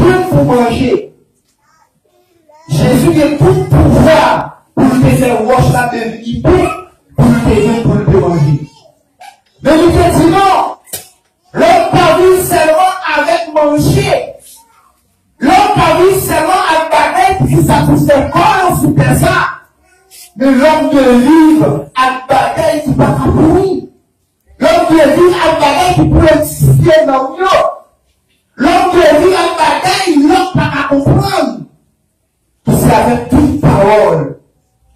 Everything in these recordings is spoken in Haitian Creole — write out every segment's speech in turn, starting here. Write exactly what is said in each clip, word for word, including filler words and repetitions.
pen pou manje. Jezi gen tout pouvwa pou l te fè wòch la devni pen, pou l te jwenn pou l te manje. Men li te di non, lòm pa viv sèlman avèk manje. Lòm pa viv sèlman ak bagay ki satisfè kò yo sou tè sa, men lòm dwe viv ak bagay ki pa ka pouri. Lòm dwe viv ak bagay ki pou edifye nanm yo. Lòm dwe viv ak bagay lòm pa ka konprann. Ki se avèk tout pawòl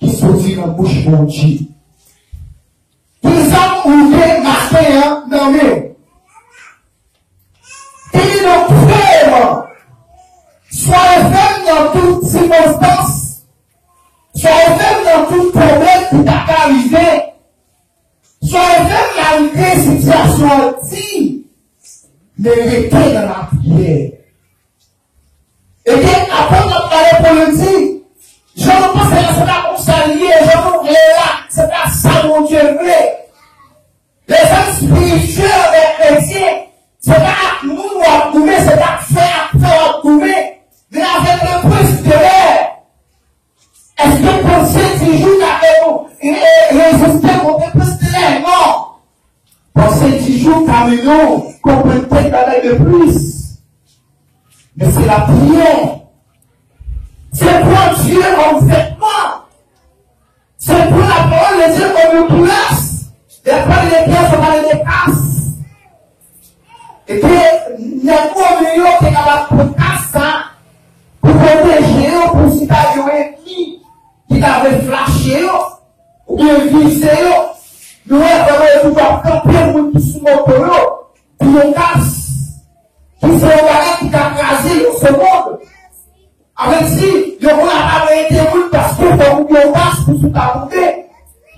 ki soti nan bouch Bondye. Ki zam ou gen maten an nan men w? Ki li nan pwoblèm? Swa w fè m nan tout sikonstans, swa w fè m nan tout pwoblèm ki ta ka rive, swa w fè m malgre sitiyasyon an di, men rete nan lapriyè. Ebyen, apot la ap pale pou nou di, jan nou panse la, se pa konsa l ye, jan nou vle la, se pa sa Bondye vle. Lezam espirityèl dè kretyen, se pa ak moun w ap goumen, se pa ak fè ak fè w ap goumen, men avèk le prince de l'air. Èske panse di jou ka fè nou e, e, reziste kont le prince de l'air? Non. Panse di jou ka mennen w konprann kèk bagay de plis. Men se lapriyè. Se pran Dye kòm vètman. Se pran lapawòl de Dye kòm yon kilos. Lè pale de kilos, yo pale de kas. E ke nèg yo te kapab pran kas sa pou pwoteje yo, pou si ta gen yon ènmi ki ta vle flache yo, oubyen vize yo. Nou wè vrèman yo toujou ap kanpe moun ki sou moto yo, pou yon kas, ki se yon bagay ki ka kraze yon segonn. Avèk si, yo konn ap arete moun paske fòk ou gen yon kas pou si w ta tonbe.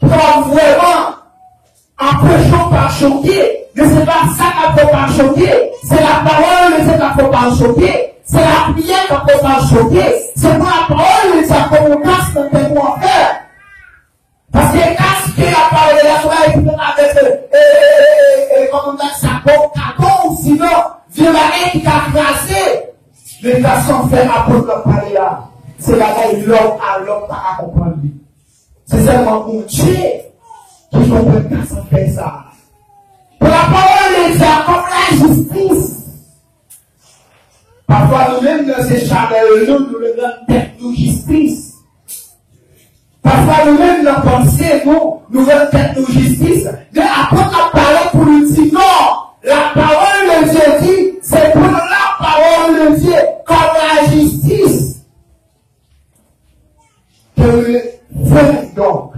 Pou kapab vrèman anpeche w pa choke. Men se pa sa k ap fè w pa choke. Se lapawòl de Dye k ap fè w pa choke. Se lapriyè k ap fè w pa choke. Se pran lapawòl de Dye a kòm yon kas nan tèt ou anfè. Paske kas ke y ap pale de la, se bagay ki fèt avèk, e, e, e, e, e, kòman m ta di sa, bon katon, sinon, vye bagay ki ka kraze. Men kas an fè apot la ap pale la, se bagay lòm a lòm pa ka konprann li. Se sèlman Bondye ki konprann kas an fè sa. Pou lapawòl de Dye a kòm lajistis. Pafwa nou menm nan se chanèl nou, nou rann tèt nou jistis. Pafwa nou menm nan panse nou, nou rann tèt nou jistis. Men apot la ap pale pou nou di non. Lapawòl de Dye di, se pran lapawòl de Dye kòm lajistis. Ke le fè donk.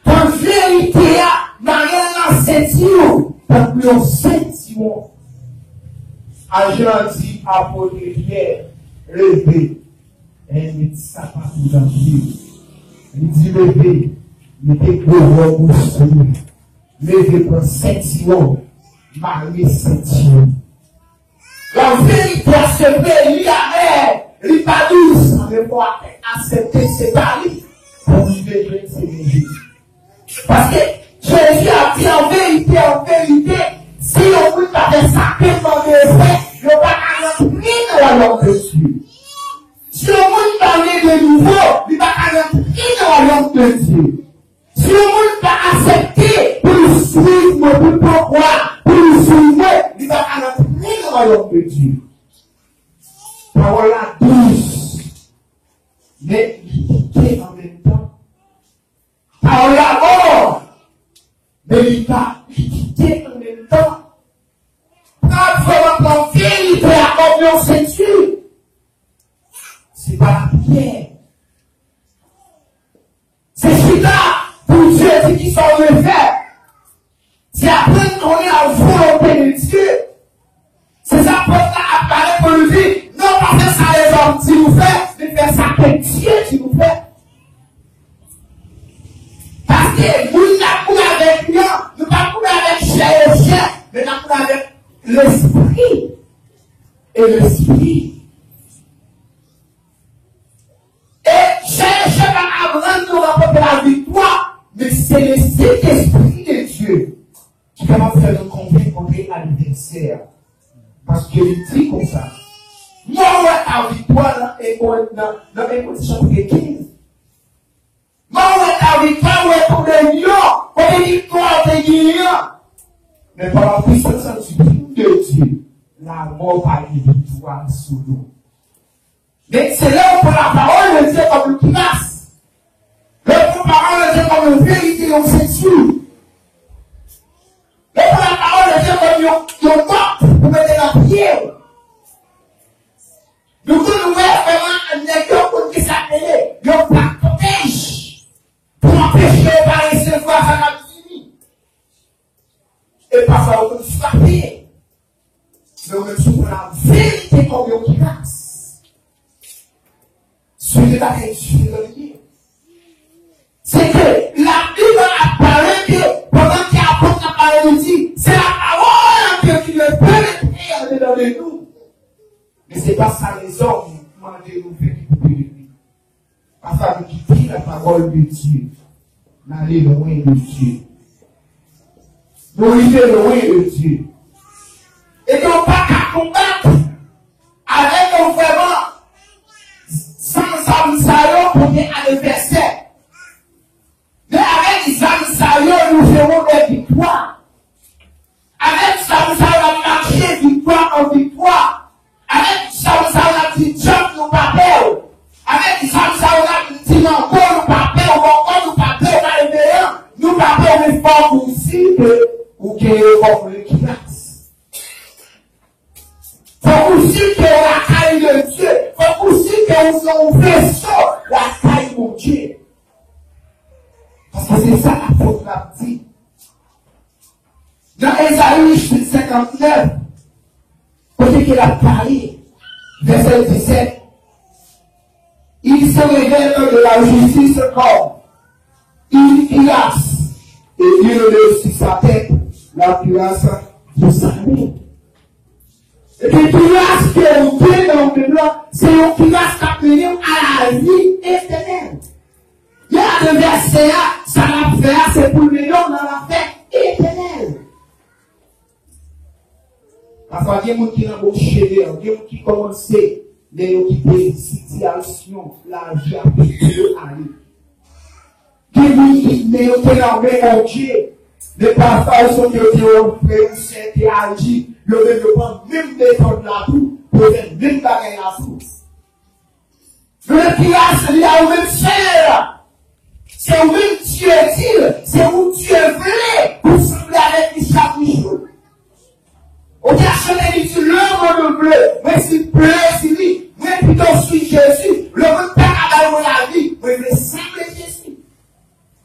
Tan verite a, mare l nan senti w, tankou yon sentiwon. Ajan an di apot Pyè, leve, e met sapat ou nan pye w. Li di, leve, mete gwo wòb ou sou ou. Leve, pran sentiwon, mare senti w. Laverite a se vre, li amè, li pa dous, men fò w aksepte se pa li pou rive jwenn Senyè Jezi. Paske Jezi ap di an verite, an verite, si yon moun pa fè sa ke m mande l fè, yo pa ka rantre nan wayòm de Dye. Si yon moun pa ne de nouvo, li pa ka rantre nan wayòm de Dye. Si yon moun pa aksepte pou li swiv mwen, pou li pran kwa, pou li swiv mwen, li pa ka rantre nan wayòm de Dye. Pawòl la dous, men li kite an menm tan. Pawòl la mò, men li pa, li kite an menm tan. Pran vrèman pran verite a kòm yon senti. Se pa lapriyè. Se chita pou Dye di kisa w dwe fè. Se aprann konnen lavolonte de Dye. Se sa pòt la ap pale pou nou di, non pa fè sa lèzòm di nou fè, men fè sa ke Dye di nou fè. Paske moun n ap kouri avèk li an, nou pa kouri avèk chè e chè, men n ap kouri avèk lespri. E lespri. E chè e chè pa ka rann nou ranpòte laviktwa, men se le Sentespri de Dye ki kapab fè nou konvenk kont advèsè a. Paske li di konsa, ta viktwa nan Ekòl, nan, nan Ekòl chapit kenz. Mwen wè ta viktwa, wè tou de yo, kote viktwa te genyen an. Men pa la puissance du Dieu, la mò pa gen viktwa sou nou. Men se lè ou pran la parole de Dieu kòm yon kiras. Lè ou pran la parole de Dieu kòm yon verite, yon senti. Lè ou pran la parole de Dieu kòm yon, yon kòd pou mete nan pye w. Nou konn wè vrèman nèg yo konn ki sa k rele yon plak protèj pou anpeche yo pa resevwa sa k ap vini. E pafwa yo konn frape. Men ou menm si w pran laverite kòm yon kiras, si w te ta ka edifye nan li, se ke Labib ap pale ke pandan ke apot la pale, li di, c'est la parole que qui le pénétrer andedan de nou. Men se pa sa lèzòm mande nou fè ki pou penetre. Pafwa nou kite la parole de Dieu. Nou ale lwen de Dieu. Nou rive lwen de Dieu. Epi ou pa ka konbat avèk yon vrèman san zam sa yo pou gen advèsè. Men avèk zam sa yo, nou se yon bèl viktwa. Avèk zam sa yo, n ap mache viktwa an viktwa. Avèk zam sa yo, n ap di djab nou pa pè w. Avèk zam sa yo, n ap di mango nou pa pè w, bòkò nou pa pè w, malveyan nou pa pè w, men fòk ou si ke ou gen yo kòm rekilas. Fòk ou si ke w lakay de Dye. Fòk ou si ke w se yon veso lakay Bondye. Paske se sa apot la ap di. Nan Ezayi senkantnèf, kote ke l ap pale, vèsè disèt, il se révèle de la justice comme une cuirasse, et il met sur sa tête la cuirasse du salut. Epi kiras ke ou gen nan ou menm lan, se yon kiras k ap mennen w a lavi etènèl. Lè advèsè a, sa l ap fè a, se pou l mennen w nan lafè etènèl. Pafwa, gen moun ki nan bon chemen an, gen moun ki kòmanse, men yo kite sitiyasyon lavi a pouse yo ale. Gen moun ki, men yo te nan men Bondye, men pafwa yo sonje yo te ofri, yon sè te aji, yo menm yo pran menm metòd la tou, pou yo fè menm bagay la tou. Rekilas li a ou menm Seyè a. Se ou menm Dye di l, se ou Dye vle pou sanble avèk li chak jou. Ou te chante li di, le monde veut, mwen si vle si li, mwen pito swiv Jezi, le monde pa ka bay mwen lavi, mwen vle sanble Jezi.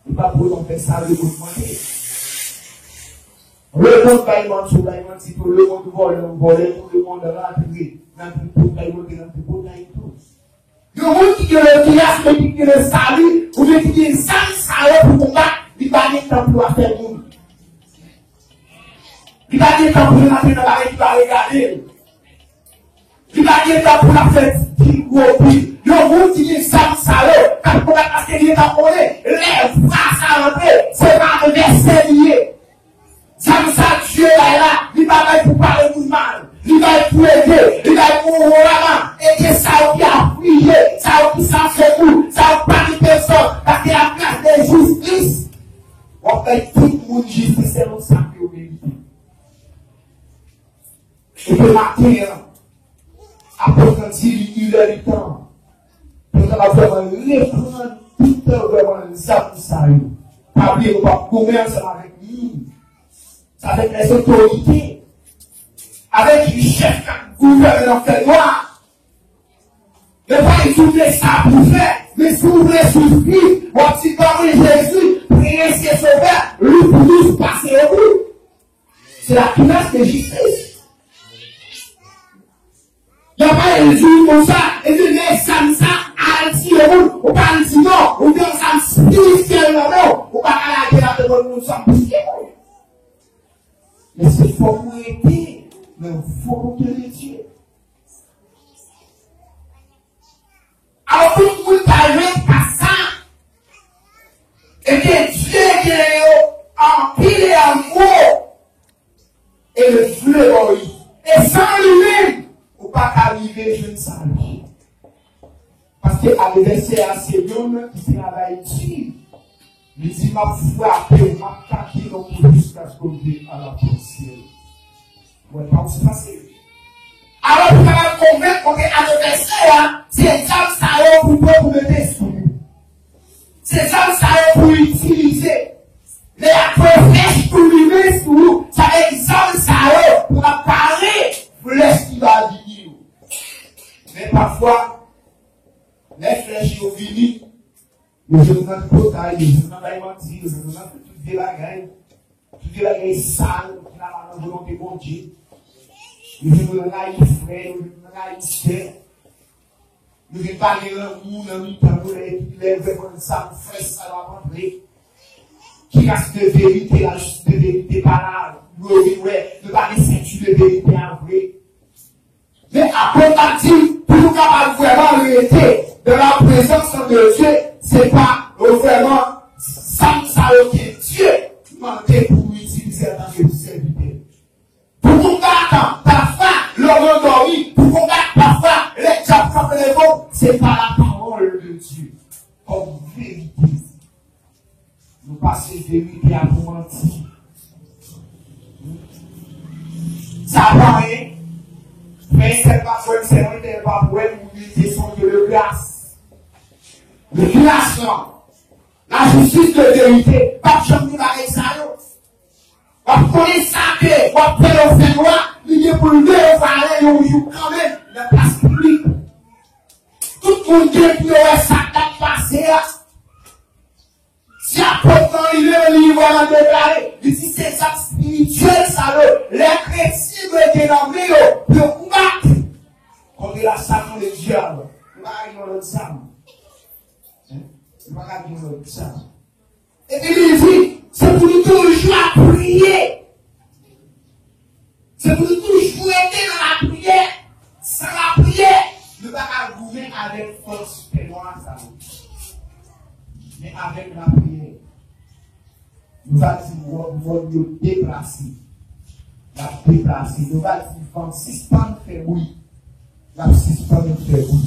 Li pa pou nou fè sa, le monde mande. Le monde bay manti, bay manti tou, le monde vòlè, vòlè tou, le monde rantre nan tripotay, rantre nan tripotay tou. Yon moun ki gen le kiras, men ki gen le sali, oubyen ki gen zam sa yo pou konbat, li pa gen tan pou afè moun. Li pa gen tan pou l rantre nan bagay ki pa regade l. Li pa gen tan pou l ap fè ti gwo pi. Yon moun ki gen zam sa yo, k ap konbat paske li gentan konnen, lè vwa sa rantre, se pa advèsè li ye. Zam sa Dye bay la, li pa bay pou pale moun mal. Li bay pou ede, li bay pou oraman. Ede sa yo ki aflije, sa yo ki san sekou, sa yo ki pa gen pèsòn, paske la grâce de Jésus-Christ. W ap bay tout moun jistis selon sa ke yo merite. Epi maten an, apot lan di li, il est le temps pou nou kapab vrèman reprann tout vrèman zam sa yo. Pa bliye, nou p ap goumen ansanm avèk moun. Sa avèk lèzotorite, avèk chèf k ap gouvène nan fènwa. Yo pa di w se sa pou w fè, men si w vle soufri, w ap di, ban mwen Jezi, premye se Sovè, li plis pase yo tou. Se la finans de jistis. Y ap al di w konsa, epi men zam sa, al tiye moun, ou pa al di non, ou gen yon zam espirityèl nan men w, ou pa ka lage l ap devan moun sa pou tiye moun. Men se fòk ou rete nan volonte de Dye. Alò, tout moun pa jwenn pa sa. Ebyen, Dye gen yo anpil e an gwo. E le feu boy. E san li menm, ou pa ka rive Bezwen sali. Paske advèsè a se yonn ki travay di. Li di, "M ap frape w, m ap atake w pou jiskaske w rive a la pòt syèl." Wè, pa w se pase. Alò, pou kapab konvenk kote advèsè a, se zam sa yo pou pran pou mete sou ou. Se zam sa yo pou itilize. Lè y ap pran flèch pou rive sou ou, sa vle di zam sa yo pou ap pare flèch ki va vini yo. Men pafwa, lè flèch yo vini, yo jwenn nan potay, yo jwenn nan bay manti, yo jwenn nan fè tout vye bagay. Tout vye bagay sal ki pa nan volonte Bondye. Yo vin rayi frè, yo vin rayi sè. Yo vin pa gen lanmou nan mitan nou lè, lè vrèman sa nou fè sa yo ap antre. Ki ras de verite la, jis de verite pa la, yo vin wè, yo pa gen senti de verite a vre. Men apot ap di, pou nou kapab vrèman rete dans la présence de Dieu, se pa vrèman zam sa yo ke Dye mande pou nou itilize antanke sèvitè. Pou konbat pafwa lè w dòmi, pou konbat pafwa lè dyab frape leve w, se pa la parole de Dieu kòm verite. Nou pase verite a pou manti. Sa pa anyen. Frè, sè pa frè, sè mwen, tè pa pou wè, nou verite son Dye de gras. De gras lan. Lajistis de verite. P ap janm gen bagay sa yo. W ap konnen sa ke w ap fè yo fè nwa, li gen pou l devwale yon jou kanmenm nan plas piblik. Tout moun gen pou yo wè sa k ap pase a. Si apot lan li menm li vrèman deklare, li di se zam espirityèl sa yo, lè kretyen dwe gen nan men yo pou yo konbat. Kòm la sa mande dyab, nou pa ka gen yon lòt zam. Hein? Nou pa ka gen yon lòt zam. Epi li di, se pou nou toujou ap priye. Se pou nou toujou rete nan lapriyè. San lapriyè, nou pa ka goumen avèk fòs fènwa sa yo. Men avèk lapriyè, nou va di wòb mòn yo deplase. L ap deplase. Nou va di van sispann fè bri. L ap sispann fè bri.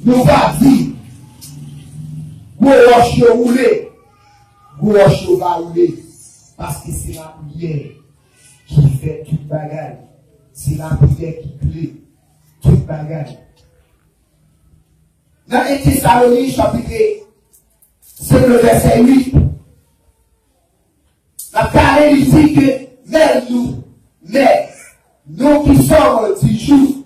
Nou va di gwo wòch yo woule. Gwo wòch yo va woule. Paske se lapriyè ki fè tout bagay. Se lapriyè ki kle tout bagay. Nan en Tesalonik chapit senk, vèsè uit, l ap pale, li di ke, men nou, men nou ki sòm di jou,